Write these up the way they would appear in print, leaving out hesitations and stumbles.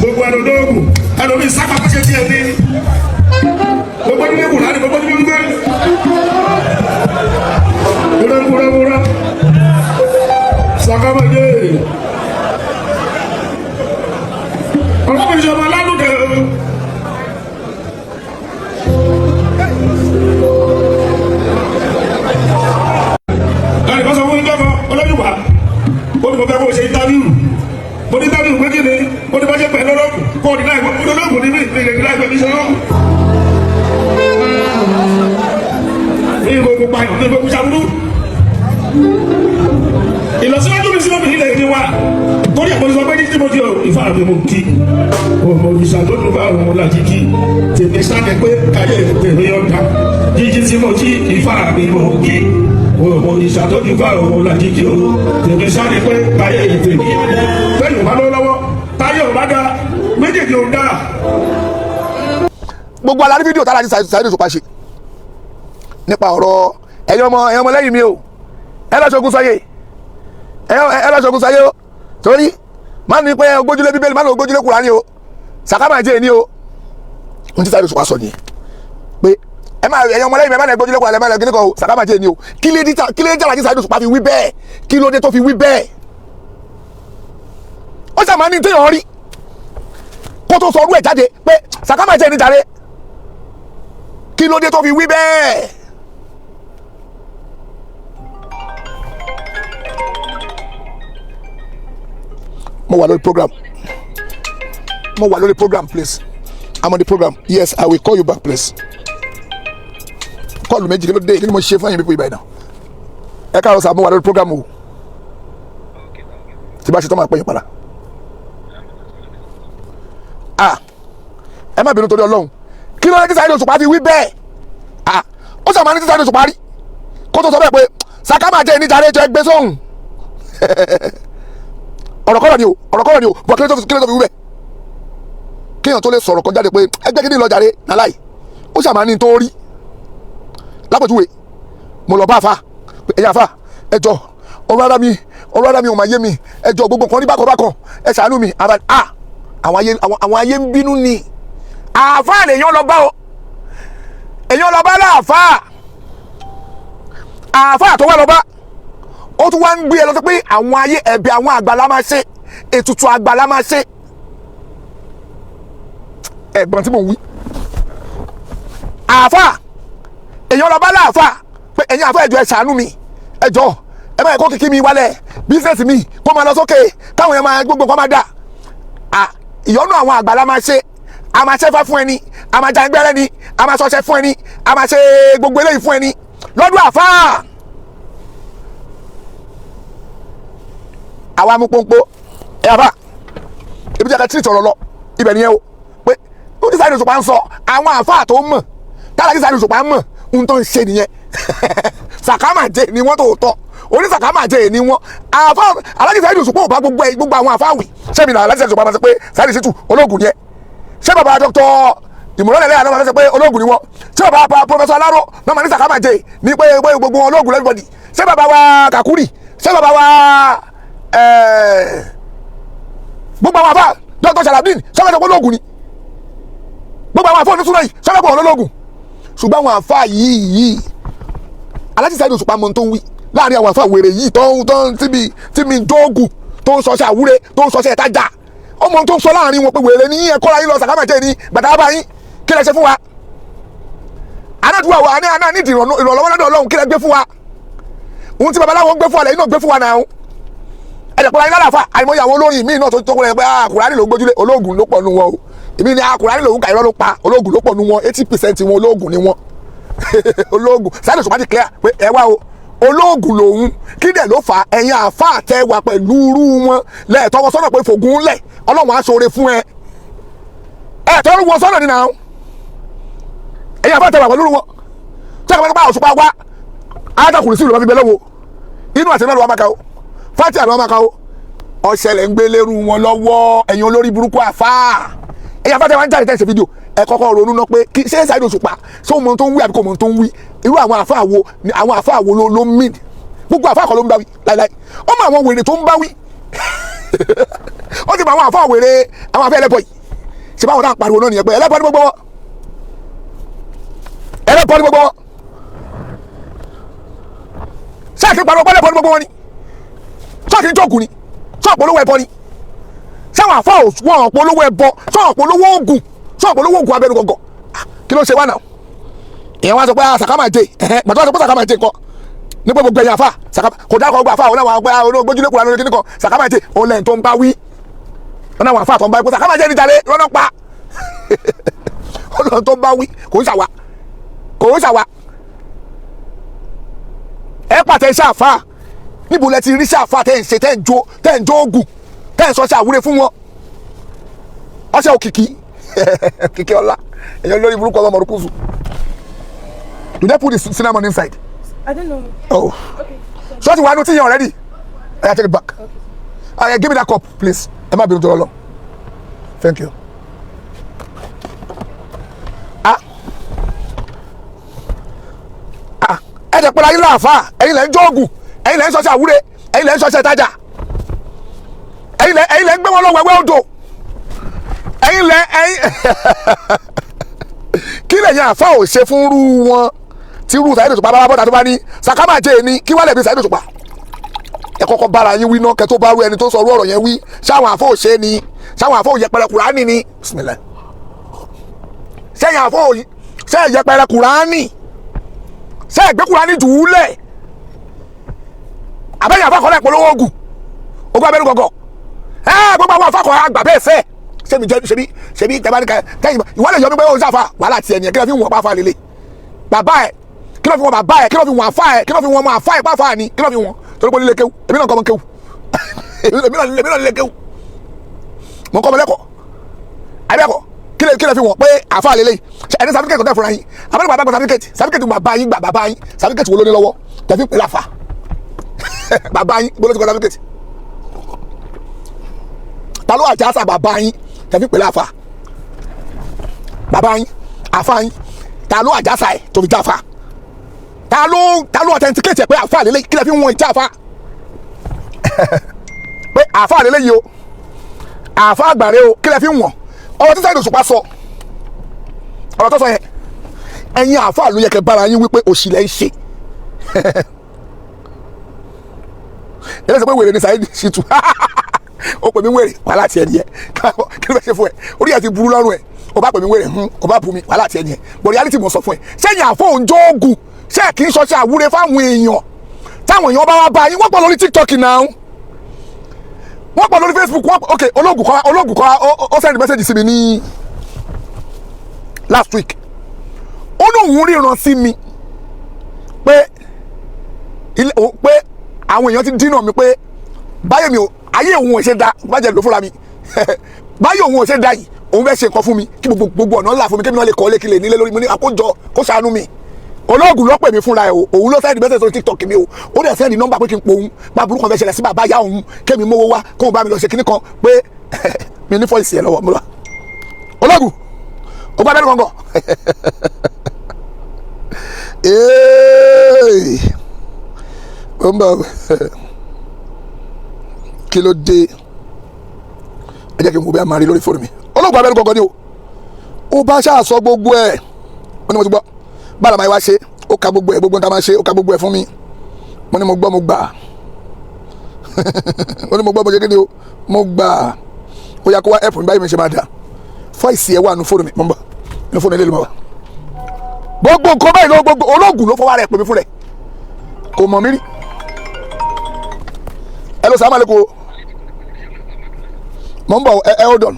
Gbogbo ẹnu lóògùn ẹlòmíì sábà kó ṣe tiẹ̀ ní gbogbo nílé kùránì, gbogbo nílé gbogbo wúrẹ́wúrẹ́wúrẹ́ sàkámẹ́jẹ ọlọ́run ìjọba alálùkẹ́. Ẹnìkan sọ fún ìjọba ọlọ́yùwà, ó ní mo fẹ́ kó o ṣe interview. Mo ní interview pé kí ni? Ó ní bá ṣe pẹ̀lú ọlọ́gùn kó o ní láì mo ní olóògùn ní mí ní ìrìn láì pẹ̀lú iṣẹ́ olóògùn. Ní ìgbòkùn payọ̀, ní ìgbòkùn ṣàbúrú. Ìlọsíwájú mi sínú ilẹ̀ ìdí wa torí àpò sọ pé ní tí mo di ìfá mi mo kí ọmọ òrìṣà tó dùn bá òun là jíjí tèmi sáni pé káyé tèmi ọ̀dà jíjí tí mo jí ìfá mi mo kí ọmọ òrìṣà tó dùn bá òun là jíjí o tèmi sáni pé káyé tèmi ọ̀dà. Bẹ́ẹ̀ yóò bá lọ́wọ́ lọ́wọ́ táyé ò bá dá méjèèjì ò dá. Gbogbo alárí fídíò tára ti Saheed Òṣùpá ṣe nípa ọ̀rọ̀ ẹ̀yin ọmọ lẹ́yìn mi o, ẹ lọ ṣogun sáyé, ẹ lọ ṣogun sáyé o, torí má ní pé ogójúlé Bíbélì, má ní ogójúlé Kùránì o, sàkámà jẹ́ ní o. N tí Saheed Òṣùpá sọ nìyẹn pé ẹ má, ẹ̀yin ọmọ lẹ́yìn mi, ẹ má ní ogójúlé Kùránì, ẹ má ní kíní kan o, sàkámà jẹ́ ní o. Kí ló dé tí Saheed Òṣùpá fi wí bẹ́ẹ̀? Kí ló dé tó fi wí bẹ́ẹ̀? Ó sàmà ní téèyàn rí kó tó sọ ọdún ẹ̀ jáde pé sàkámà jẹ́ ní jàre. Kí ló dé tó fi wí bẹ́ẹ̀? Mo wà lórí program, mo wà lórí program, please. I'm on the program. Yes, I will call you back, please. Call méjì, kí ló dé? Kí ni mo ṣe fún ẹ̀yin pípọ̀ ìbàdàn náà? Ẹ káàárọ̀ sá, mo wà lórí program o. Tí bá ṣe tán, máa pẹ́ yín padà. Ah, ẹ má bínú torí Ọlọ́run. Kí ló dé tí Saheed Òṣùpá fi wí bẹ́ẹ̀? Ah, ó sàmà ní tí Saheed Òṣùpá rí kó tó sọ bẹ́ẹ̀ pé sàkámà jẹ́ ìníjàre jọ ẹgbẹ́ sóhùn. Ọ̀rọ̀ kọ́rọ̀ ni o, ọ̀rọ̀ kọ́rọ̀ ni o, bọ̀ kí ló tó fi wí bẹ́ẹ̀? Kéèyàn tó lè sọ̀rọ̀ kan jáde pé ẹgbẹ́ kí ni lọ jàre nàláì, ó sàmà ní tó rí. Lápòjúwe, mo lọ bá àfa, ẹ̀yà àfa, ẹ jọ, ọ̀rọ̀ ara mi ò máa yé mi, ẹ jọ, gbogbo nǹkan ní bákan bákan, ẹ ṣàánú mi. Ara a àwọn ayé ń bínú ni. Àáfàá lèèyàn lọ bá o, èèyàn lọ bá láàfáà, àáfàá tó wá lọ bá, ó tún wá ń gbé ẹ lọ sí pé àwọn ayé, ẹ̀bẹ̀ àwọn àgbà la máa ṣe, ètùtù àgbà la máa ṣe. Ẹ̀gbọ́n tí mò ń wí, àáfàá èèyàn lọ bá láàfáà pé ẹ̀yin àáfàá, ẹ jọ̀ọ́, ẹ ṣàánú mi, ẹ jọ̀ọ́, ẹ má yẹ kó kíkí mi wálẹ̀, business mi kó máa lọ sókè, káwọn èèyàn máa gbogbo nǹkan máa dà. Ìyọ́nú àwọn àgbà la máa ṣe, a máa ṣẹ́fà fún ẹni, a máa jàǹgbẹ́rẹ́ ni, a máa ṣọṣẹ fún ẹni, a máa ṣe gbogbo eléyìí fún ẹni lọ́dún àfáà. Àwa mú pọ́npọ́ ẹ àfáà ibi tí a ka tí ìtọ̀rọ̀ lọ ibẹ̀ nìyẹn o, pé ó ti Saheed Òṣùpá ń sọ àwọn àfáà tó mọ̀ tára tí Saheed Òṣùpá mọ̀ ń tó ń ṣe nìyẹn. Sàkámàjẹ ni wọ́n tó tọ́, onísàkámàjẹ ni wọ́n. Àfáà Aláàjì Saheed Òṣùpá ò bá gbogbo ẹ gbogbo àwọn àfáà wì sẹ́mi náà. Aláàjì Saheed Òṣùpá máa sọ pé Saheed Shittu ológun ni ẹ. Ṣé bàbá Dr. Ìmọ̀lẹ́lẹ̀ àná máa sọ pé ológun ni wọ́n? Ṣé bàbá Professor Aláró náà máa ní sàkámàjẹ ní pé gbogbo wọn ológun everybody? Ṣé bàbá wa Kakuri? Ṣé bàbá wa gbogbo àwọn àfáà, Dr. Sharafdeen, sọ́kẹ́ sọ pé ológun ni gbogbo àwọn àfáà onísúná yìí? Sọ́kẹ́ pé ológun? Ṣùgbọ́n àwọn àfáà yìí, Aláàjì Saheed Òṣùpá mọ tó ń wí láàrin àwọn àfáà wèrè yìí tó ń tíbi tí mi dóògùn, tó ń sọṣẹ́ àwúre, tó ń sọṣẹ́ ìtajà. Ó mọ tó ń sọ láàrin wọn pé wèrè ní ẹ kọ́ra yín lọ, sàkámàjẹ́ ní gbàtà bá yín. Kí lẹ ṣe fún wa? Aládùúgbò wa ní àná nídìí ìrànlọ́wọ́ lọ́dọ̀ Ọlọ́run. Kí lẹ gbé fún wa? Ohun tí babaláwo ń gbé fún wa lẹ́yìn náà gbé fún wa náà. Ẹ̀jẹ̀ pọ̀lá yín lálàáfà. Àìmọye àwọn olórin míì náà tó kúrẹ́ pé Kùránì ló ń gbójúlé, ológun ló pọ̀ nù wọn o. Èmi ni Kùránì lòún kà, irọ́ ló pa, ológun ló pọ̀ nù wọn. 80% wọn ológun ni wọn, ológun. Saheed Òṣùpá ti clear pé ẹ wá o, ológun lòun. Kí dẹ̀ ló fà á? Ẹ̀yin àáfàá tẹ wà pẹ̀lú irú wọn lẹ́ẹ̀tọ́ wọn sọ́nà pé fògùn lẹ̀, Ọlọ́run á ṣoore fún ẹ. Ẹ̀ tọ́ wọn sọ́nà nínú àwọn ẹ̀yin àáfàá tẹ wà pẹ̀lú wọn tí a kò bá Òṣùpá wá ádákùnrin sí ìlú wọn fi bẹ lọ́wọ́ inú àti náà ló wà máa ka o, fati àlọ́ máa ka o. Ọ̀sẹ̀lẹ̀ ń gbé lérú wọn lọ́wọ́. Ẹ̀yin olórí burúkú àfáà, ẹ̀yin àfáà tẹ wá ń jáde tẹ̀sí fídíò, ẹ kọ́kọ́ ronú ná pé kí ṣé Saheed Òṣùpá, ṣé o mọ tó ń wí àbí kò mọ tó ń wí? Irú àwọn àfáà wo ni àwọn àfáà wo ló ń mìn? Gbogbo àfáà kọ́ ló ń bá wí láíláí. Ó mọ àwọn wèrè tó ń bá wí. Ó ti mọ àwọn àfáà wèrè, àwọn àfáà ẹlẹ́bọ̀ yìí. Ṣé báwọn náà pariwo náà nìyẹn pé ẹlẹ́bọ ní gbogbo wọn, ẹlẹ́bọ ní gbogbo wọn. Ṣé àkí pariwo pẹ́lẹ́bọ ní gbogbo wọn ni? Ṣé àkí ń jọ̀gùn ni? Ṣé ọ̀pọ̀lọwọ́ ẹbọ ni? Ṣé àwọn àfa wọn ọ̀pọ̀lọwọ́ ẹbọ? Ṣé ọ̀pọ̀lọwọ́ oògùn? Ṣé ọ̀pọ̀lọwọ́ oògùn abẹ́nu gọ̀gọ̀? Kí ló ṣe wá náà? Ìyẹn wá sọ pé sàkámà jẹ gbàtọ́ wá sọ pé sàkámà jẹ nǹkan nípa gbogbo ẹ̀yìn àfa kò dákọ̀ gbogbo àfa òun náà wà pé olóògbójúlé kura lórí kíní kan sàkámà jẹ òun lẹ́yìn tó ń bá wí wọn náà wà àfa tó ń bá wí pé sàkámà jẹ níjàre lọ́nà pa ọlọ́run tó ń bá wí kò ń ṣàwà kò ń ṣàwà. Ẹ pàtẹ iṣẹ́ àfa, níbo lẹ ti rí iṣẹ́ àfa tẹ́ ń ṣe, tẹ́ ń jó, tẹ́ ń jó oògùn, tẹ́ ń sọ ṣe àwúre fún wọn? Ọṣẹ òkìkí kìkì ọlá èèyàn lórí burúkú ọmọ mọ̀rúkúzù. Do they put the cinnamon inside? I don't know. Oh. Okay. So what you want to already? I take it back. Okay. Give me that cup, please. Ẹ má bínú tó lọ. Thank you. Ah. Ah. Ẹ jẹ́ pẹ́lú ayé láàfáà, ẹ̀yin lẹ́ ń jóògùn, ẹ̀yin lẹ́ ń ṣọṣẹ́ àwúre, ẹ̀yin lẹ́ ń ṣọṣẹ́ ìtajà, ẹ̀yin lẹ́ ń gbé wọn lọ wẹ̀wẹ́ odò, ẹ̀yin lẹ́ ẹ̀yin kí lẹ̀yin àfa ò ṣe fún rú wọn tí rú Saheed Òṣùpá bá bọ́ta tó bá ní sàkámà jẹ́ èmi kí wálẹ̀ bí Saheed Òṣùpá? Ẹ kọ́kọ́ bára yín wí náà kẹ́ tó bá rú ẹni tó sọ rú ọ̀rọ̀ yẹn wí. Ṣáwọn àfọ ò ṣe ni? Ṣáwọn àfọ ò yẹpẹrẹ Kùránì ni? Bismillah. Ṣẹ́yìn àfọ ò ṣe yẹpẹrẹ Kùránì? Ṣe ẹgbẹ́ Kùránì jù ú lẹ̀? Àbẹ́yìn àfọ àkọlẹ̀ ìpolówó ogun ogun abẹ́rú gọ̀gọ̀ ẹ gbogbo àwọn àfọ àkọlẹ̀ àgbà bẹ́ẹ̀ fẹ́ sẹbi jẹ sẹbi sẹbi tẹbanika tẹyin ìwọ lè yọ mí pé ó ń sáfa wàhálà tiẹ̀ nìyẹn. Kí ló fi wọn pàfà lélẹ̀ bàbá ẹ? Kí ló fi wọn bàbá ẹ? Kí ló fi wọn àfa ẹ? Kí ló fi wọn ọmọ àfa ẹ pàfà ni? Kí ló fi wọn torí pé lílé kéwù? Èmi náà kọ́ ọmọ kéwù, èmi náà lílé kéwù, mọ̀ kọ́ ọmọ lẹ́kọ̀ọ́ àbẹ́kọ̀. Kí ló fi wọn pé àfa lélẹ̀? Ẹni sàfikẹ́tì kò tẹ̀ fúnra yín àbẹ́rẹ́ bàbá gba sàfikẹ́tì, sàfikẹ́tì bàbá yín gbà bàbá yín sàfikẹ́tì wo ló ní lọ́wọ́ tẹ̀fí pè láfa bàbá yín bó ló ti kọ́ sàfikẹ́tì? Ta ló àjàsà bàbá yín tẹ̀fí pẹ̀lú àfa bàbá yín àfa yín? Ta ló àjàsà ẹ̀ tó fi já àfa? Ta ló authenticate ẹ̀ pé àfa lélẹ̀? Kí lẹ fi wọ́n ìjà àfa pé àfa lélẹ̀ yìí o, àfa àgbàre o, kí lẹ fi wọ́n? Ọ̀rọ̀ tí Saheed Òṣùpá sọ, ọ̀rọ̀ tó sọ yẹn, ẹ̀yin àfa ló yẹ kẹ́ bára yín wípé òṣì lẹ́ ń ṣe. Ẹ lẹ́sẹ̀ pé wèrè ni Saheed Shittu. Ó pè mí wèrè, wàhálà tiẹ̀ nìyẹn. Kí ló fẹ́ ṣe fún ẹ? Orí ẹ ti burú lọ́rùn ẹ. Ó bá pè mí wèrè, ó bá bu mi, wàhálà tiẹ̀ nìyẹn. But reality mo sọ fún ẹ, sẹ́yìn àfọ̀njọ́ oògùn ṣé kì í ṣọṣẹ́ àwúre fáwọn èèyàn? Táwọn èèyàn bá wá bá yín, wọ́n pọ̀ lórí TikTok náà, wọ́n pọ̀ lórí Facebook. Wọ́n ok olóògùn kọ́, olóògùn kọ́ ó send message sí mi ní last week. Ó lóun ríran sí mi pé pé àwọn èèyàn ti dínà mi pé báyọ̀ mi ò ayé òun ò ṣe da bàjẹ́ ló fúnra mi báyọ̀ òun ò ṣe da yìí, òun fẹ́ ṣe nǹkan fún mi kí gbogbo ọ̀nà ńlá fún mi kí mi náà lè kọ́ lé kí lè nílé lórí mi ní àkójọ kó ṣàánú mi. Olóògùn ló pè mí fúnra ẹ̀ o, òun ló sẹ́ndì mẹ́sẹ̀ sórí TikTok mi o, ó dẹ̀ sẹ́ndì nọ́mbà pé kí n po òun bá burúkú kan fẹ́ ṣẹlẹ̀ sí bàbá ìyá òun kémi mówó wá kóun bá mi lọ ṣe kíní kan pé mi ní fọ́ìsì ẹ̀ lọ́wọ́ mo lọ. Olóògùn ogun abẹ́rẹ́ gbọ̀ngàn ó ń bọ̀ kí ló dé? Ẹ jẹ́ kí n wo bí a máa rí lórí fóònù mi. Olóògùn abẹ́rẹ́ gbọ̀ngàn ni o, ó bá ṣáà sọ gbogbo ẹ̀, ó ní mo ti gbọ́ bára máa wá ṣe, ó ka gbogbo ẹ̀, gbogbo nǹkan máa ṣe, ó ka gbogbo ẹ̀ fún mi. Mo ní mo gbọ́ mo gbà, mo ní mo gbọ́ mo ṣe kí ni o, mo gbà. Ó yá kó wá ẹ̀pù mi báyìí mi ṣe máa dà. Fọ́ìsì ẹ̀ wà nù fóònù mi, mo ń bọ̀ nù fóònù ilé ló máa wà. Gbogbo nǹkan báyìí ló gbogbo olóògùn ló fọwọ́ rẹ̀ pè mí fún rẹ̀, kò mọ̀ mí rí. Ẹ lọ sàmà lẹ́kọ̀ọ́, mo ń bọ̀ ẹ hold on.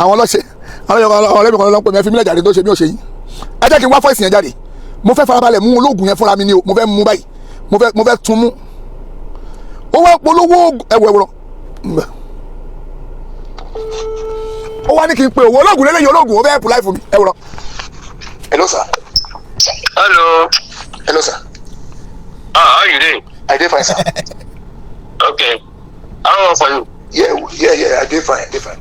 Àwọn ọlọ́ṣẹ́ àwọn ọlẹ́mi kan ló ń pè mí, ẹ fi mílẹ̀ jáde tó ṣe mí ò ṣe yín. Ẹ jẹ́ kí n wá fọ́ìsì yẹn jáde. Mo fẹ́ farabalẹ̀ mú olóògùn yẹn fúnra mi ni o, mo fẹ́ mú báyìí, mo fẹ́ tún mú. Ó wá polówó ẹ̀wọ̀ ẹ̀wọ̀rọ̀, ó wá ní kí n pe òwò olóògùn lélẹ́yìn olóògùn, ó fẹ́ help life mi ẹ̀wọ̀rọ̀. Hello sir. Hello. Hello sir. Ah, how you doing? I dey fine sir. Okay. How are for you? Yeah, I dey fine, I dey fine.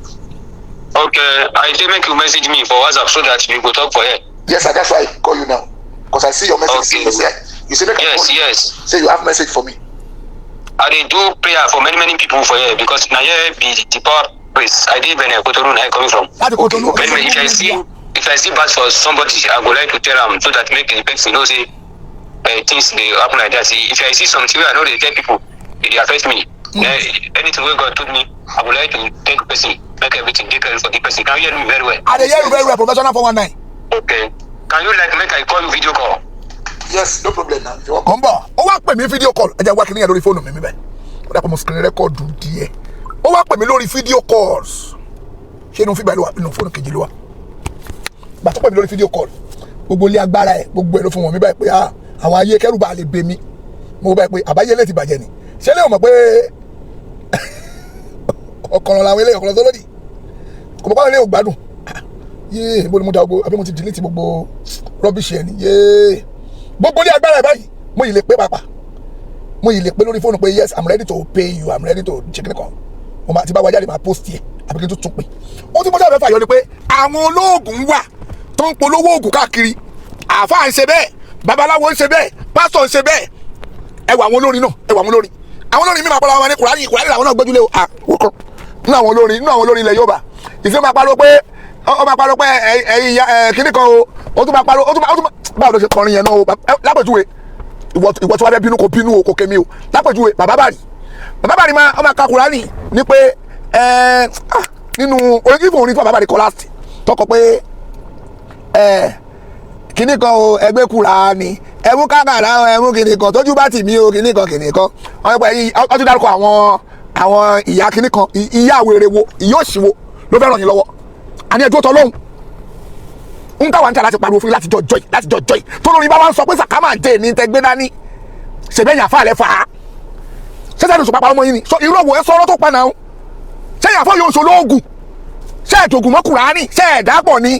Okay, I say make you message me for WhatsApp so that we go talk for here. Yes, sir, that's why I call you now. Because I see your message. Okay. You say make I Yes, call you. yes. Say you have message for me. I dey do prayer for many many people for here because na here be the power place. I dey Benin, Cotonou, na here coming from. Láti Cotonou. Many many if I see bad for somebody, I go like to tell am so that make the person know say things dey happen like that. If I see something wey I no dey tell people, e dey affect me. Anything wey God told me, I go like to tell the person, make everything dey clear for the person. Can you hear me very well? I dey hear you very well, professional 419. Okay. Can you like make I call you video call? Yes, no problem now. If you want. Kàn bọ̀, ó wá pè mí video call. Ẹ jẹ́ wá kíní yẹn lórí fóònù mi níbẹ̀. Ó dàpọ̀ mo screen record díẹ̀. Ó wá pè mí lórí video calls. Ṣé inú fígbà ló wà? Inú fóònù kejì ló wà. Gbà tó pè mí lórí video call, gbogbo ilé agbára ẹ̀, gbogbo ẹ̀ ló fún wọn mi báyìí pé ah, àwọn ayé kẹ́rù bá lè bẹ mi. Mo báyìí pé àbáyé lè ti bàjẹ́ ni. Ṣé lè mọ̀ pé ọkọ̀rọ̀ làwọn eléyìí, ọkọ̀rọ̀ tó lódì? Kò mọ̀ pé àwọn eléyìí ò gbádùn. Yéé, bó ni mo da gbogbo, àbí mo ti delete gbogbo rubbish ẹ̀ ni? Yéé, gbogbo ní agbára ẹ̀ báyìí, mo yìí lè pé pàpà, mo yìí lè pé lórí fóònù pé yes, I'm ready to pay you, I'm ready to check nìkan. Mo máa ti bá wa jáde, máa post yẹ àbí kí n tún tún pè. Ó tí mo sábà fẹ́ fàyọ ni pé àwọn olóògùn wà tó ń polówó oògùn káàkiri. Àáfàá ń ṣe bẹ́ẹ̀, babaláwo ń ṣe bẹ́ẹ̀, pásítọ̀ ń ṣe bẹ́ẹ̀. Ẹ wà àwọn olórin náà, ẹ wà àwọn olórin. Àwọn olórin mi máa pariwo àwọn ní Kùránì, Kùránì làwọn náà gbójúlé o. À wọ́kọ̀ nínú àwọn olórin ilẹ̀ Yorùbá ìfẹ́ máa pariwo pé ó máa pariwo pé ẹ̀yin ìyá ẹ̀ kíní kan o. Ó tún máa pariwo, ó tún máa báwo ló ṣe kọrin yẹn náà o? Lápèjúwe, ìwọ tí wàá fẹ́ bínú, kò bínú o, kò kémi o. Lápèjúwe, bàbá bàrí, bàbá bàrí máa ó máa ka Kùránì ní pé ẹ nínú orin orin tí bàbá bàrí kọ last tọkọ pé ẹ kíní kan o, ẹgbẹ́ Kùránì, ẹmú kákàrà o, ẹmú kíní kan, tójú bá tì mí o, kíní kan kíní kan. Wọ́n pẹ́ yín, wọ́n tún dárúkọ àwọn ìyá kíní kan, ìyá àwèrè wo, ìyá òṣìwò ló fẹ́ ràn yín lọ́wọ́? Àní ẹjọ́ tọ́ lóhùn ń táwa ń tà láti pariwo fún yín láti jọ jọ́ yìí, láti jọ jọ́ yìí tó lórí bá wá ń sọ pé sàkámà jẹ́ ní tẹgbẹ́ dání ṣèbẹ́yìn àfa rẹ̀ fà á. Ṣẹ́sẹ́ ní sọ̀pá ọmọ yín ni sọ irú ọ̀wọ̀ ẹ sọ̀rọ̀ tó pa náà. Ṣẹ́yìn àfọ̀ yóò ṣolóògùn? Ṣé ẹ̀dògùn mọ́ Kùránì? Ṣé ẹ̀dá pọ̀ ni?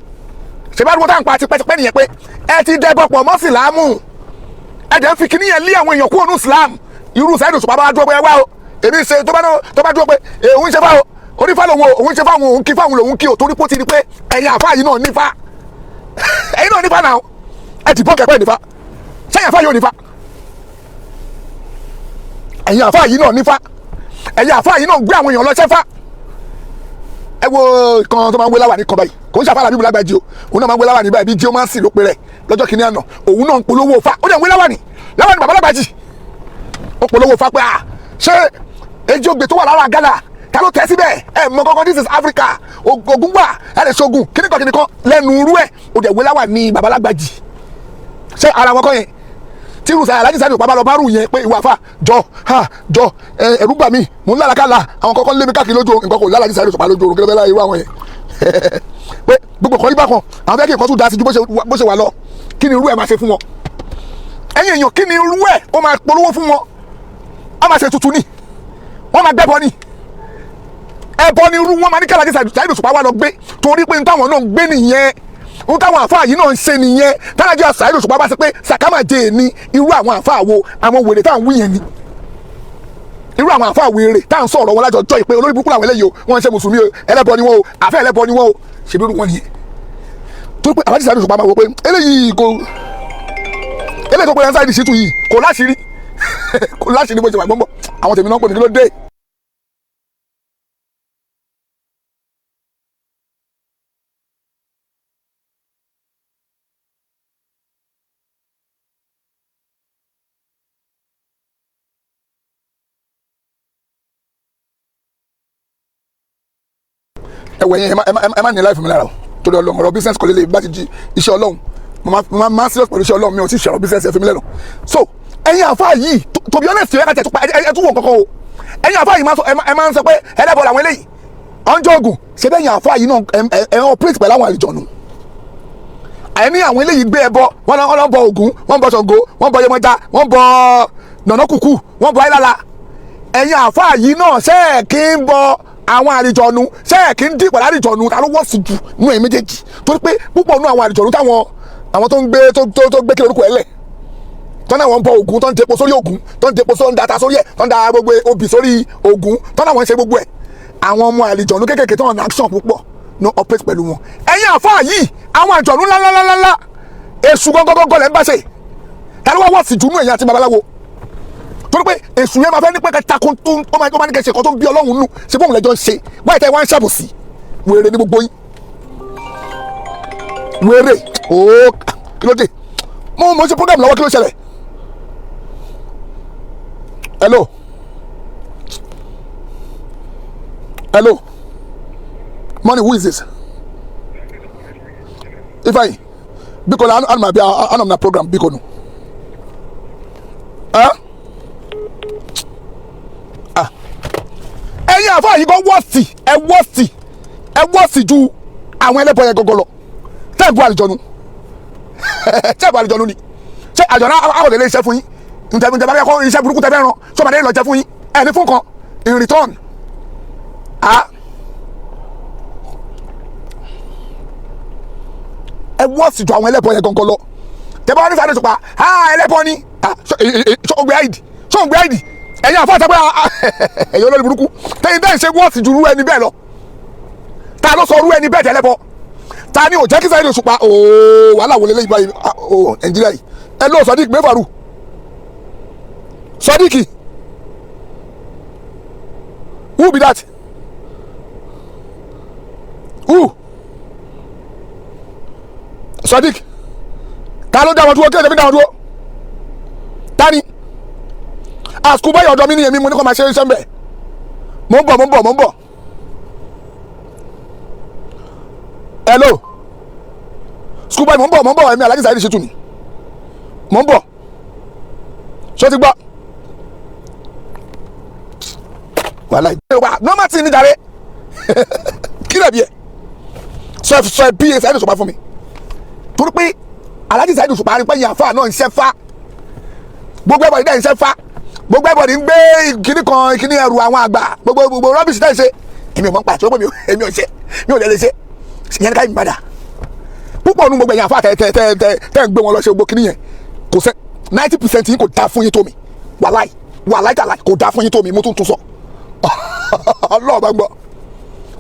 Ṣèbá tá à ń pa tipẹ́tipẹ́ nìyẹn pé ẹ ti dẹ́bọ̀ pọ̀ mọ́ Ìsìlámù, ẹ dẹ̀ ń fi kíní yẹn lé àwọn èèyàn kúrò ní Islam. Irú Saheed Òṣùpá bá dúró pé ẹ wá o, èmi ṣe tó bá náà, tó bá dúró pé òun ṣe fáwọn onífà lòun o, òun ṣe fáwọn, òun kí fáwọn lòun kí o, torí pé ó ti di pé ẹ̀yin àfáà yìí náà nífà, ẹ̀yin náà nífà náà. Ẹ ti bọ́ kẹ́kẹ́ nífà. Sẹ́yìn àfáà yóò nífà, ẹ̀yin àfáà yìí náà nífà, ẹ̀yin àfáà yìí náà gbé àwọn èèyàn lọ sẹ́fà. Ẹ wo kan tó máa ń wé láwà ní kan báyìí, kò ń ṣàfàlà bíbí lágbàjì o. Òun náà máa ń wé láwà ní báyìí bí geomancy ló pe rẹ̀ lọ́jọ́ kìíní àná. Òun náà ń polówó fa, ó dẹ̀ ń wé láwà ní láwà ní bàbá lágbàjì. Ó polówó fa pé à ṣé ejì ògbè tó wà lára Ghana, ta ló tẹ̀ síbẹ̀? Ẹ mọ kankan, this is Africa, ogun wà, ẹ lè ṣogun kíníkan kíníkan lẹ́nu irú ẹ̀. Ó dẹ̀ wé láwà ní bàbá lágbàjì. Ṣé ara wọn kọ́ yẹn tí irú Aláàjì Saheed Òṣùpá bá lọ bárù yẹn pé ìwà àfà jọ ha jọ ẹ, ẹ̀rù bà mí, mò ń lálàkàlà, àwọn kọ́kọ́ ń lé mi káàkiri lójú oorun. Nǹkan kò lálàjì Saheed Òṣùpá lójú oorun, kí ló fẹ́ láyé irú àwọn yẹn pé gbogbo kan ibà kan, àwọn fẹ́ kí nǹkan tún da sí ju bó ṣe wà lọ? Kí ni irú ẹ̀ máa ṣe fún wọn? Ẹ̀yin èèyàn, kí ni irú ẹ̀ ó máa polówó fún wọn? Wọ́n máa ṣe tuntun ni, wọ́n máa gbẹ́bọ ni, ẹbọ ni irú wọn máa ní kí Aláàjì Saheed Òṣùpá wà lọ gbé, torí pé n táwọn náà ń gbé nìyẹn, n táwọn àfáà yìí náà ń ṣe nìyẹn. Tálájì Saheed Òṣùpá bá ṣe pé sàkámàjẹ ní irú àwọn àfáà wo, àwọn wèrè táwọn wí yẹn ni, irú àwọn àfáà wèrè táwọn sọ̀rọ̀ wọn lájọ jọ ìpè olórí burúkú làwọn eléyìí o, wọ́n ń ṣe mùsùlùmí o, ẹlẹ́bọ ni wọ́n o, àfẹ́ ẹlẹ́bọ ni wọ́n o, ṣèbí irú wọn nìyẹn. Tó pé Aláàjì Saheed Òṣùpá máa wọ pé eléyìí kò eléyìí tó pé ẹnsáìdì ṣìtú yìí kò láṣìírí, kò láṣìírí bó ṣe wà gbọ́ngbọ́n. Àwọn tèmi náà ń pè mí, kí ló dé? Ẹwẹ yẹn, ẹ má ní láìfún mi lára o, torí Ọlọ́run. Ọ̀rọ̀ business kò lè lè bá ti di iṣẹ́ Ọlọ́run. Mo máa serious pẹ̀lú iṣẹ́ Ọlọ́run, mi ò tí ì ṣe ọ̀rọ̀ business, ẹ fi mi lẹ́nu. So ẹ̀yin àfáà yìí, to be honest, ẹ ká tẹ̀ tó pa ẹ tún wọ̀ kankan o. Ẹ̀yin àfáà yìí máa sọ, ẹ máa ń sọ pé ẹlẹ́bọ̀ làwọn eléyìí ọ̀njọ́ ogun ṣe bẹ́ẹ̀. Ẹ̀yin àfáà yìí náà ẹ operate pẹ̀lú àwọn àlùjọ̀nù àyẹ̀ní. Àwọn eléyìí gbé ẹbọ, wọ́n lọ bọ Ògún, wọ́n bọ Ṣàngó, wọ́n bọ Yemọja, wọ́n bọ Nànàkùkù, wọ́n bọ Ayélála. Ẹ̀yin àfáà yìí náà, ṣé ẹ̀ kí ń bọ àwọn àlìjọ̀nù? Ṣé ẹ̀ kí ń dì pẹ̀lú àlìjọ̀nù? Ta ló wọ́ sí jù nínú ẹ̀yin méjèèjì? Torí pé púpọ̀ nínú àwọn àlìjọ̀nù táwọn àwọn tó ń gbé tó gbé kí lórúkọ ẹ̀ lẹ̀ tọ́nà, wọn ń bọ Ògún, tó ń depo sórí Ògún, tó ń depo, tó ń data sórí ẹ̀, tó ń da gbogbo obì sórí Ògún, tọ́nà wọn ń ṣe gbogbo ẹ̀. Àwọn ọmọ àlìjọ̀nù kékèké tó ń action púpọ̀ no operate pẹ̀lú wọn. Ẹ̀yin àfáà yìí, àwọn àjọ̀nù ńláńláńláńlá, èṣù gọ́gọ́gọ́gọ́ lẹ́ ń bá ṣe. Ta ló wá wọ́ọ̀sì jù nú ẹ̀yin àti babaláwo? Torí pé èṣù yẹn máa fẹ́ ní pé kẹta kó tó ó máa ní kẹsẹ̀ kan tó ń bí Ọlọ́run nù ṣe bóun lẹ́jọ́ ń ṣe wáyé tẹ́ wá ń ṣàbòsí. Wèrè ní gbogbo yín, wèrè ooo. Kí ló dé? Mo ṣe program lọ́wọ́, kí ló ṣẹlẹ̀? Hello, hello, money, who is this? Ifeanyi, biko na anụ ma bịa, anọ m na program, biko nụ. Eh? Ah. Ẹ̀yin àfáà yìí gan wọ́ọ̀sì, ẹ wọ́ọ̀sì, ẹ wọ́ọ̀sì ju àwọn ẹlẹ́bọ yẹn gọ́gọ́ lọ. Tẹ́ẹ̀bù àlìjọ́nu, tẹ́ẹ̀bù àlìjọ́nu ni. Ṣé àjọ̀nà àwọn ilé iṣẹ́ fún yín ntẹ̀ ntẹ̀ bá fẹ́ kọ́ iṣẹ́ burúkú tẹ́ fẹ́ ràn sọ́mọdé lọ jẹ́ fún yín ẹ̀ ní fún kan in return? Ah. Ẹ wọ́ọ̀sì ju àwọn ẹlẹ́bọ yẹn gọ́gọ́ lọ. Tẹ́ bá wà ní sáré sọpa, ah, ẹlẹ́bọ ni. Ah, ṣọ ògbé àìdì, ṣọ ògbé àìdì. Ẹ̀yin àfáà tẹ́gbẹ́, ẹ̀yin olórí burúkú tẹ́yìn bẹ́ẹ̀ ṣe wọ́ọ̀sì ju irú ẹni bẹ́ẹ̀ lọ. Ta ló sọ irú ẹni bẹ́ẹ̀ tẹ́lẹ́bọ? Ta ni ò jẹ́ kí Saheed Òṣùpá? Ooo, wàhálà wọlé lẹ́yìn báyìí. Ooo, Nàìjíríà yìí. Ẹ lọ Sodiq mẹ́fàrú, Sodiq, who be that? Who? Sodiq, ta ló dá wọn dúró? Kí ló dé fi dá wọn dúró? Ta ni àsìkò báyìí? Ọ̀dọ̀ mi ni èmi mo ní kó máa ṣe iṣẹ́ ń bẹ̀. Mo ń bọ̀, mo ń bọ̀, mo ń bọ̀. Hello, school boy, mo ń bọ̀, mo ń bọ̀. Èmi Alhaji Saheed Shittu ni, mo ń bọ̀. Ṣé o ti gbọ́? Wàhálà ìgbà normal tí ní jàre. Kí lè bí ẹ sọ ẹ sọ ẹ bí ẹ Saheed Òṣùpá fún mi, torí pé Alhaji Saheed Òṣùpá rí pé yẹn àfa náà ń ṣe fa gbogbo ẹ̀bọ̀dì dẹ̀ ń ṣe fa gbogbo ẹ̀bọ̀dì ń gbé kíní kan kíní ẹrù àwọn àgbà, gbogbo gbogbo rọ́bìṣì dẹ̀ ń ṣe. Èmi ò mọ̀ ń pa àti wọ́n pé èmi ò ṣe, mi ò lè lè ṣe ìyẹn ní ká yìí padà púpọ̀ nínú gbogbo ẹ̀yìn àfa tẹ tẹ tẹ tẹ tẹ ń gbé wọn lọ ṣe gbogbo kíní yẹn. Kò sẹ́ 90% yín kò dáa fún yín tó mi. Wàláì, wàláì tàláì, kò dáa fún yín tó mi. Mo tún tún sọ, Ọlọ́ọ̀ bá ń gbọ́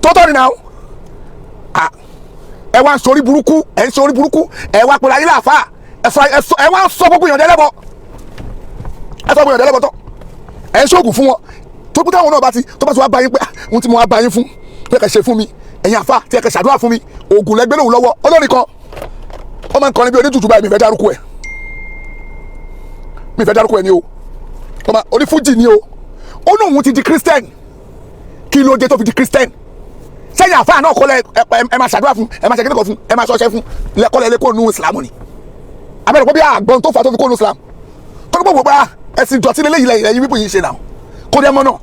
tọ́tọ́ ni náà. Ẹ wá ń sọrí burúkú, ẹ ń sọrí burúkú, ẹ wá pẹ̀lú ayé láàfà, ẹ wá ń sọ gbogbo èèyàn dẹ́lẹ́bọ, ẹ sọ gbogbo èèyàn dẹ́lẹ́bọ tán, ẹ ń ṣoògùn fún wọn tó kú. Táwọn náà bá ti tó bá ti wá bá yín pé ohun tí mo wá bá yín fún pé kẹ́ ṣe fún mi, ẹ̀yin àfa tí ẹ kẹ́ ṣàdúrà fún mi, oògùn lẹ́gbẹ́ lòun lọ́wọ́. Olórin kan ó máa ń kọrin bí onítùtù báyìí, mi fẹ́ dárúkọ ẹ̀, mi fẹ́ dárúkọ ẹ̀ ni o. Ọmọ onífújì ni o. Ó ní òun ti di Christian. Kí ló dé tó fi di Christian? Sẹ́yìn àfa náà kọ́lẹ̀ ẹ máa ṣàdúrà fún, ẹ máa ṣe kíníkan fún, ẹ máa ṣọṣẹ́ fún, lẹ́kọ́lẹ̀ lé kó nu Islam ni. Abẹ́rẹ́ pé bí àgbọn tó fà tó fi kó nu Islam tó ní gbogbo bá ẹ̀sìn ìdọ̀tí lélẹ́yìí lẹ́yìn lẹ́yìn wípé yìí ṣe náà kó dẹ́ mọ́ náà,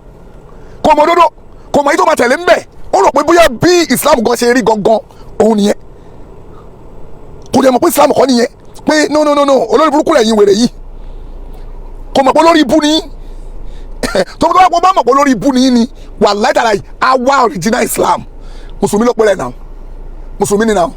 kò mọ òdodo, kò mọ èyí tó máa tẹ̀lé ńbẹ̀. Ó rò pé bóyá bí Islam gan ṣe rí gangan òun nìyẹn. Kò dẹ̀ mọ̀ pé Islam kọ́ nìyẹn, pé no, no, no, no, olórí burúkú lẹ́yìn wèrè yìí. Kò mọ̀ pé olórí ibú ni tó bá bá mọ̀ pé olórí ibú ni ni wàláhì tàláhì àwa original Islam. Mùsùlùmí ló pẹ́rẹ́ náà, mùsùlùmí ni náà.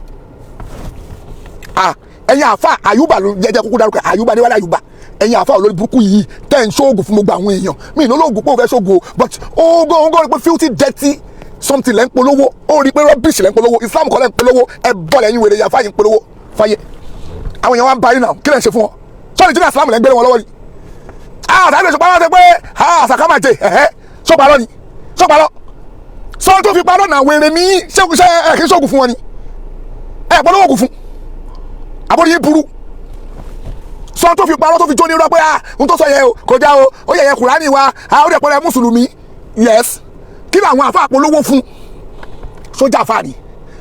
Ah, ẹ̀yin àfa àyùbá ló jẹjẹ kúkú dárúkọ àyùbá níwájú àyùbá. Ẹ̀yin àfa olórí burúkú yìí tẹ̀ ń ṣoògùn fún gbogbo àwọn èèyàn mi ìlú olóògùn pé òun fẹ́ ṣoògùn o, but oògùn òun gbọ́ pé filthy dirty something lẹ́ ń polówó. Ó rí i pé rubbish lẹ́ ń polówó, Islam kọ́ lẹ́ ń polówó. Ẹ bọ́ lẹ́yìn wèrè yàfa yìí ń polówó fáyé. Àwọn èèyàn wa ń ba yín náà. Kí lẹ́ ń ṣe fún wọn? Sọ́ọ̀nì tí ní Islam lẹ́ ń gbé wọn lọ́wọ́ ni. Ah, Saheed Òṣùpá wá sọ pé ah, sàkámàjẹ ẹ̀hẹ́ sọ́parọ́ ni, sọ́parọ́ sọ tó fi parọ́ náà. Wèrè ní ṣé ẹ kì í ṣoògùn fún wọn ni? Ẹ polówó ògùn fún àbórí yín burú. Sọ tó fi parọ́ tó fi jó ní irọ́ pé ah, n tó sọ yẹn o kò já o, ó yẹ yẹn Kùránì wa. Ah, ó dẹ̀ pẹ́rẹ́ mùsùlùmí. Yes, kí làwọn àfa àpolówó fún? Sójà àfa ni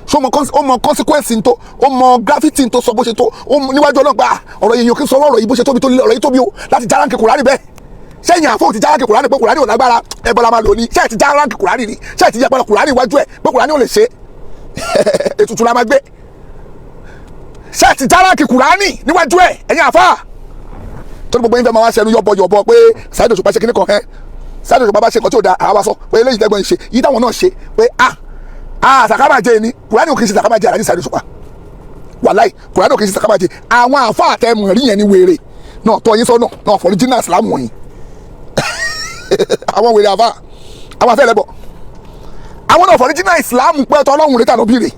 so mọ ó mọ consequence tó, ó mọ gravity tó sọ bó ṣe tó ó níwájú ọlọ́pàá. Ọ̀rọ̀ yìí kí n sọ ọ̀rọ̀ yìí bó ṣe tóbi tó, ọ̀rọ̀ yìí tóbi o láti járáǹkì Kùránì bẹ́ẹ̀. Sẹ́yìn àfọ̀ ti járáǹkì Kùránì pé Kùránì ò lágbára, ẹ̀bọ̀n la máa lò ní. Sẹ́yìn ti járáǹkì Kùránì ni? Sẹ́yìn ti yẹpẹrẹ Kùránì iwájú ẹ̀ pé Kùránì ò lè ṣe ètùtù la máa gbé? Sẹ́yìn ti járáǹkì Kùránì níwájú ẹ̀? Ẹ̀yin àfà tó ní gbogbo yín fẹ́ máa wá sẹ́nu yọ̀bọ̀ yọ̀bọ̀ pé Saheed Òṣùpá ṣe kíní kan ẹ́. Saheed Òṣùpá bá ṣe nǹkan tí ò da, àwa sọ pé eléyìí tẹ́gbọ́n ṣe yìí táwọn náà ṣe pé ah ah, sàkámàjẹ ni. Kùránì ò kì í ṣe sàkámàjẹ. Àlàjì Saheed Òṣùpá, wàláì, Kùránì ò kì í ṣe sàkámàjẹ. Àwọn àfa àtẹmọ̀ rí yẹn ni wèrè náà tọ́ yín sọ́nà náà fọ̀rí jìnnà sílámù wọ̀nyí. Àwọn wèrè àfa, àwọn afẹ́ lẹ́bọ̀, Àwọn náà fọ̀ríjínà Islam pé ẹ̀tọ́ Ọlọ́run rẹ̀ tànà bíire,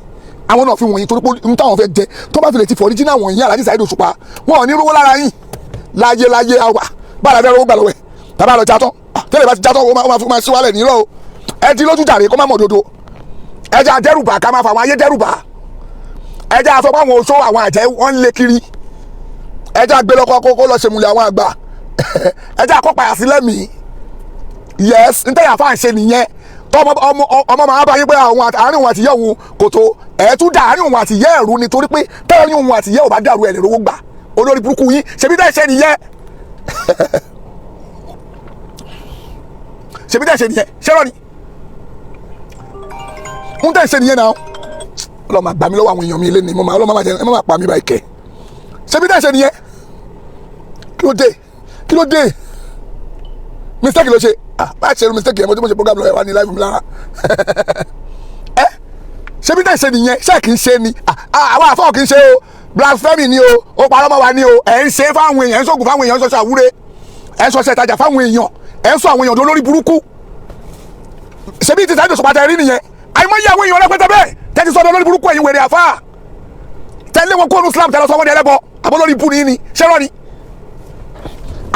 àwọn náà fi wọ̀nyí torí pé n táwọn fẹ́ jẹ tó bá fi lè ti fọ̀ríjínà wọ̀nyí. Alhaji Saheed Òṣùpá, wọn ò ní rówó lára yín láyé láyé. Àwà bára fẹ́ rówó gbà lọ́wọ́ ẹ̀ tàbá lọ jatọ́ tẹ́lẹ̀ bá ti jatọ́, ó máa fi máa síwálẹ̀ nílò o. Ẹ di lójú jàre, kó má mọ̀ dodo. Ẹ jẹ́ àdẹ́rùbà, ká máa fà àwọn ayé dẹ́rùbà. Ẹ jẹ́ àsọ pé àwọn oṣó, àwọn àjẹ́, wọ́n ń lé kiri. Ẹ jẹ́ àgbélọ́kọ́ kó lọ ṣèmùlẹ̀ àwọn àgbà. Ẹ jẹ́ àkọ́pàyà sílẹ̀ mí. Yes, ntẹ́yà fáà ń ṣe nìyẹn. Tọmọ ọmọ ọmọ máa bá yín pé àwọn àárín òun àtìyẹ́ òun kò tó ẹ̀ tún dà àárín òun àtìyẹ́ ẹ̀rú, nítorí pé tẹ́lẹ̀ òun àtìyẹ́ ò bá dàrú, ẹ̀ lè rówó gbà. Olórí burúkú yín. Ṣebí tẹ́ ṣe nìyẹn, ṣebí tẹ́ ṣe nìyẹn. Ṣé rọ ni ń tẹ́ ṣe nìyẹn náà? Ọlọ́mọ àgbà mi lọ́wọ́ àwọn èèyàn mi lé ní mo máa ọlọ́mọ máa jẹ ẹ má máa pa mí báyìí kẹ́. Ṣebí tẹ́ ṣe nìyẹn. Kí ló dé? Kí ló dé? Mistake ló ṣe. Ah, bá a ṣe mistake yẹn, mo ti mo ṣe program lọ, ẹ wá ní live mi lára ẹ. Ṣebí tẹ́ ṣe nìyẹn. Ṣé kì í ṣe ni àwọn àfọwọ́ kì í ṣe o. Blasphemy ni o, ó parọ́ mọ́ wa ni o. Ẹ̀ ń ṣe fáwọn èèyàn, ẹ̀ ń ṣògùn fáwọn èèyàn, ẹ̀ ń ṣọṣọ àwúre, ẹ̀ ń ṣọṣẹ ìtajà fáwọn èèyàn, ẹ̀ ń sọ àwọn èèyàn lórí burúkú. Ṣebí ti Saheed Òṣùpá tẹ rí nìyẹn. Àìmọye àwọn èèyàn rẹpẹtẹ bẹ́ẹ̀ tẹ́tí sọ́dọ̀ lórí burúkú. Ẹ̀yin wèrè àfáà tẹ́lẹ̀ wọn kóònù Islam, tẹ́lẹ̀ sọ́wọ́n di ẹlẹ́bọ àbọ̀ lórí ibú ni. Ṣẹ́rọ́ ni?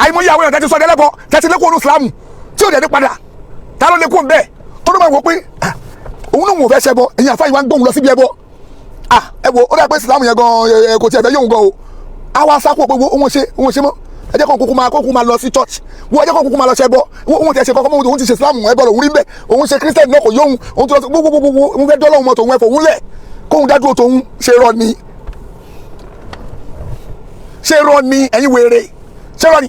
Àìmọye àwọn èèyàn tẹ́tí sọ́dọ̀ ẹlẹ́bọ, tẹ́tí lé kóònù Islam tí ò dẹ̀ ní padà. Ta ló lè kó bẹ́ẹ̀ tó ló máa wọ pé òun náà wò fẹ́ ṣẹbọ? Ẹ̀yin àfáà yìí wá ń gbóhùn lọ síbi ẹbọ. Ah, ẹ wo, ó dà pé Islam yẹn gan ẹ kò tiẹ̀ fẹ́ yóò gan o. Àwa sáko pé wo òun ṣe mọ́. Ẹ jẹ́ kó kúkú máa lọ sí church wo, ẹ jẹ́ kó kúkú máa lọ ṣẹbọ wo. Òun ti ẹ̀ ṣe kọ́kọ́ mọ́. Òun ti ṣe Islam, ẹbọ lòun rí bẹ́ẹ̀. Òun ṣe Christian náà, kò yóhun. Òun ti lọ sí gbogbogbò. Òun fẹ́ dọ́lọ́hun mọ́ tòun, ẹ̀fọ́ òun lẹ̀ kóhun dádúró tòun. Ṣe rọ ni? Ṣe rọ ni? Ẹ̀yin wèrè, ṣe rọ ni?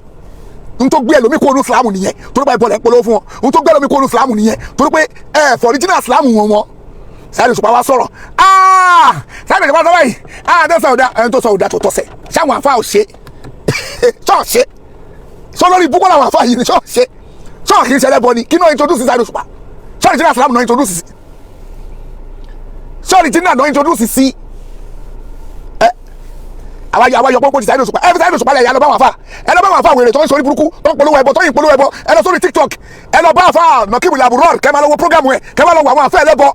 N tó gbé ẹlòmíì kó nu Islam nìyẹn, torí pé ẹbọ lẹ̀ ń polówó fún wọn. N tó gbé ẹlòmíì kó nu Islam nìyẹn, torí pé ẹ fọ̀ríjìnà Islam wọn. Saheed Òṣùpá wa sọ̀rọ̀. Saheed Òṣùpá sọ báyìí. Tó sọ ọ̀dà, ẹni tó sọ ọ̀dà tó tọ̀sẹ̀. Ṣáwọn àfa ò ṣe ṣọ́ọ̀ ṣe sọ lórí ibùkún làwọn àfa yìí ni? Ṣọ́ọ̀ ṣe ṣọ́ọ̀ kì í ṣẹlẹ̀ bọ ni? Kí náà introduce Saheed Òṣùpá? Ṣọ́ọ̀rì jìnnà Islam náà introduce sí, ṣọ́ọ̀rì jìnnà náà introduce sí ẹ. Àwa yọ pọ́npọ́n ti Saheed Òṣùpá. Ẹ fi Saheed Òṣùpá lẹ̀. Yà lọ bá wọn àfa, ẹ lọ bá wọn àfa wèrè tó ń sọ orí burúkú, tó ń polówó ẹbọ, tó ń polówó ẹbọ. Ẹ lọ sórí TikTok, ẹ lọ bá àfa Nọkìbù Làbúrọ̀, kẹ máa lọ wo program ẹ, kẹ máa lọ wo àwọn àfa ẹlẹ́bọ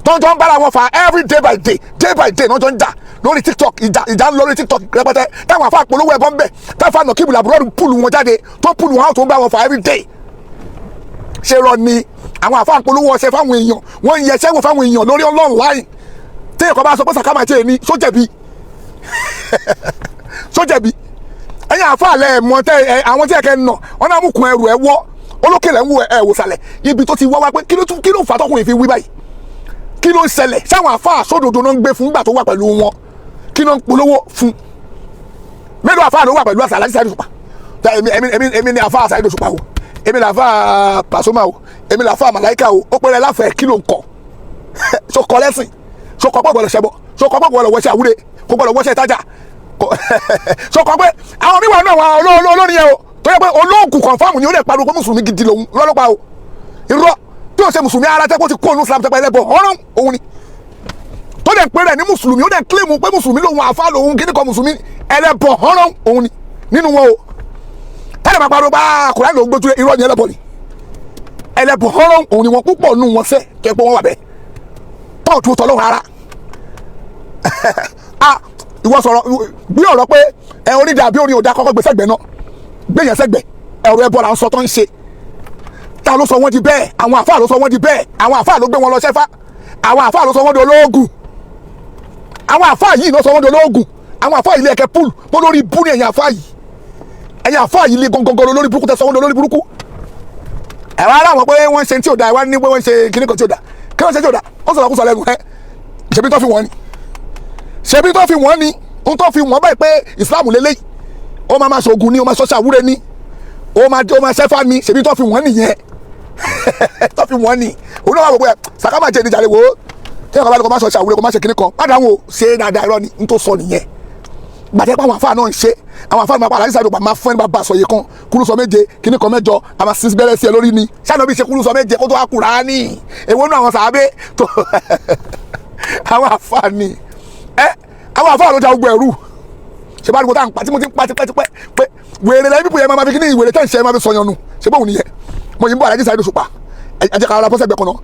tó ń jọ ń bára wọn fa every day by day, day by day náà jọ ń jà lórí TikTok. Ìjà ń lọ lórí TikTok rẹpẹtẹ, táwọn àfa polówó ẹbọ ń bẹ, táwọn Nọkìbù Làbúrọ̀ pull wọn jáde, tó pull wọn out, tó ń bá wọn fa every day. Ṣe rọ ni? Àwọn àfa polówó ọṣẹ fáwọn èèyàn, wọ́n ń yẹsẹ́ wò fáwọn èèyàn lórí online. Tí ẹ̀kọ́ bá sọ pé sàkámà tí èmi sójẹ̀bi, sójẹ̀bi. Ẹ̀yin àfa àlẹ́ mọ̀ tẹ́ ẹ, àwọn tí ẹ kẹ́ ń nà wọn náà mú kun ẹrù ẹ wọ́ olókèlè ń wo ẹ wò sàlẹ̀ ibi tó ti wá wá pé kí ló tún, kí ló fà tọkùnrin fi wí báyìí? Kí ló ń ṣẹlẹ̀? Sáwọn àfa àsódodo náà ń gbé fún gbà tó wà pẹ̀lú wọn? Kí ló ń polówó fún? Mélòó àfa ló wà pẹ̀lú àṣà Alhaji Saheed Òṣùpá? Èmi ni àfa Saheed Òṣùpá o, èmi ni àfa Pasuma o, èmi ni àfa Màláíkà o. Ó pẹ́rẹ́ láfẹ̀ẹ́. Kí ló ń kọ? So kọ lẹ́sìn, so kọ pé gbọ́dọ̀ ṣẹbọ, so kọ pé gbọ́dọ̀ wọṣẹ́ àwúre, kò gbọ́dọ̀ wọṣẹ́ ìtajà, so kọ pé àwọn míwà náà àwọn olórin yẹn o, tó yẹ pé olóògùn confirm ni, ó lè pariwo pé mùsùlùmí gidi lòun lọ́lọ́pàá o. Irọ́ tí o ṣe mùsùlùmí ara tẹ́ kó ti kó ònú Islam tẹ́pẹ́ ẹlẹ́bọ̀ ọ̀rọ̀ òun ni, tó dẹ̀ pé rẹ̀ ní mùsùlùmí, ó dẹ̀ claim pé mùsùlùmí lòun, àfa lòun, kíní kan mùsùlùmí, ẹlẹ́bọ̀ ọ̀rọ̀ òun ni nínú wọn o. Tẹ́lẹ̀ máa pariwo bá Kùránì lòún gbójú. Irọ́ ni, ẹlẹ́bọ̀ ni, ẹlẹ́bọ̀ ọ̀rọ̀ òun ni wọn. Púpọ̀ nù wọn sẹ́ tó yẹ pé wọ́n wà bẹ́ẹ̀ tọ́ọ̀tù tọ́lọ́run rárá. Ah, ìwọ sọ̀rọ̀ bí ọ̀rọ̀ pé ẹ onídàá bí orin òdà kọ́kọ́ gbé sẹ́gbẹ̀ẹ́ náà, gbé yẹn sẹ́gbẹ̀ẹ́. Ẹ̀rọ ẹbọ là ń sọ tó ń ṣe. Ta ló sọ wọ́n di bẹ́ẹ̀? Àwọn àfáà ló sọ wọ́n di bẹ́ẹ̀. Àwọn àfáà ló gbé wọn lọ ṣẹ́fá. Àwọn àfáà ló sọ wọ́n di olóògùn. Àwọn àfáà yìí ló sọ wọ́n di olóògùn. Àwọn àfáà yìí lè ẹ̀kẹ́ púùlù bó lórí ibú ní. Ẹ̀yìn àfáà yìí, ẹ̀yìn àfáà yìí lè gangan lórí burúkú tẹ sọ wọ́n di olórí burúkú. Ẹ̀wọ̀n ara wọn pé wọ́n ṣe tí ò da. Ẹ̀ wá ní pé wọ́n ṣe kíní kan tí ò da. Kí wọ́n ṣe tí ò da? Wọ́n sọ̀rọ̀ kó sọ lẹ́nu ẹ̀. Ṣebí tó fi wọ́n ni, ṣebí tó fi wọ́n ni, n tó fi wọ́n báyìí pé Islam lélẹ́yìí, ó máa ma ṣoògùn ni, ó máa ṣọ́ṣà wúre ni, ó máa ṣẹ́fà ni. Ṣebí tó fi wọ́n nìyẹn, tó fi wọ́n ni. Òun náà wà wò pé sàkámà jẹ́ ìdíjà lè wò ó. Tí ẹ̀kọ́ bá ní kó má ṣọ́ṣà wúre, kó má ṣe kíní kan, má dáhùn o, ṣe dáadáa. Irọ́ ni n tó sọ nìyẹn. Gbàtẹ́ pé àwọn àfáà náà ń ṣe, àwọn àfáà máa pa àlàyé sáré máa fún ẹni bá bá sọ yìí kan kúrú sọ méje, kíní kan mẹ́jọ, àmà sísí bẹ́rẹ̀ sí ẹ lórí ni. Ṣáà bí ṣe kúrú sọ méje kó tó wá Kùránì? Èwo nù àwọn sàábé tó àwọn àfáà ni ẹ? Àwọn àfáà ló da gbogbo ẹrú. Ṣe bá dùgbò tá à ń pa tí mo ti ń pa tipẹ́tipẹ́ pé wèrè lẹ́yìn pípọ̀ yẹn, máa fi kíní ìwèrè tẹ́ ń ṣe, máa fi sọyàn nù. Ṣe bóun nìyẹn? Mo yìí ń bọ̀. Àlàyé sáré Òṣùpá, ẹ jẹ́ ká ara bọ́sẹ̀ gbẹ kan náà.